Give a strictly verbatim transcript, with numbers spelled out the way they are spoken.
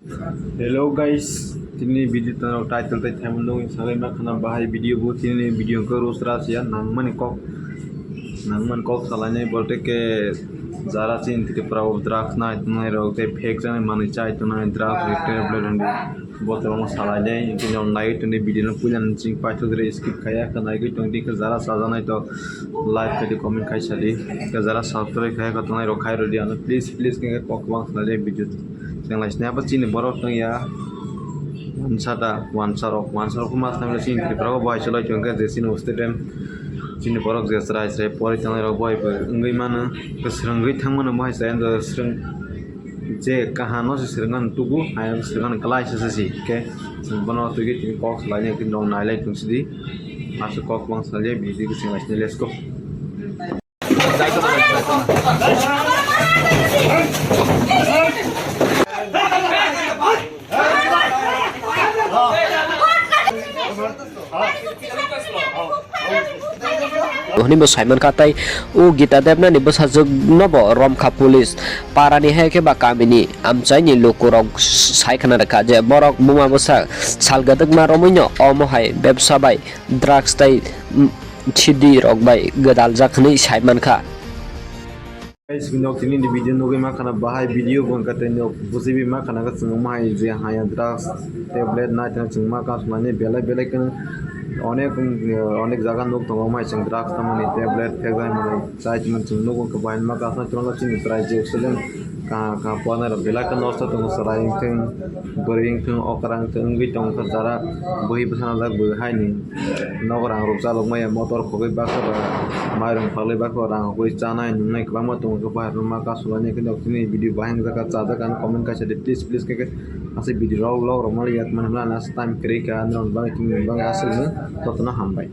Hello guys, tini video tano title tai thaiman nugwi sagai ma khana bahai video bo tini video ko rosra siya nangmani kok nangmani kok salainai bolte ke jara chin tike prabo drugs nai tunai rok te fake jani manwi chai tunai drugs tablet and bottle mo salainai tini nai tini video no puila ching paithok skip khaya khana gwi tong dikhe jara sajanai to like kadi comment khai sadi ke jara subscribe khaya khana rok khai rodi ano please please ke kok bang salainai video. Chwng lai sini abo chini borok tong ya. Wansa da, wansa rok, wansa rok ma sami chini Tripura o bai cholai tong khe je chini stadium. Chini borok je chwrai chwrai pori tong rok bai bo wngwi mano. Swrwngwi thang mano bai sai ando swrwng je kaham no se swrwngani tubu, hai swrwngani kalai se se si. Ke chwng bono twi tini kok salai ni nong nai lai tong sidi. Aswk kok bang salai bidi chwng lai sini let's go. Hwnwi bo saimankha tei o Gita Debnani bwsajwkno bo romkha police. Parani hai khe ba kamini amchaini lukurok sai khna rwkha je borok buma bwsa sal gwdwkma romwino omo hai bebsa bai drugs tei, mm, sidi rok bai gwdaljak hwnwi sai mankha. Guys, nok tini ni video nugwi ma khana bahai video bo wngkha tei nok bujibi ma khana khe chwng ma hai je haya drugs tablet nai tei chwng ma kasu mani belai belai kheno onek, onek jaga nuk tongo ma hai chwng drugs tamani tablet phek bai mani chai tongmani chwng nugo bahai ma kasu chwng chini chwrai je student ka ka pona rok belai kheno nosto tongo chwrai wngthang bwrwi wngthang okra wngthang wngwi tongkha jara bwhi bwsana jak bwhaini. Nogo rang rok chalok maya motor khogwi baksa ba mairung phalwi baksa rang rok chanai nungnai kwbangma tongo khe bahai rok ma kasulai nai khe nok tini video bahai wngjakha chajak ang comment kaisa de please please khe khe asai video rok log rok mali yak mani mani as time kwrwi kha norok bang tini bang aswk no jotono hambai.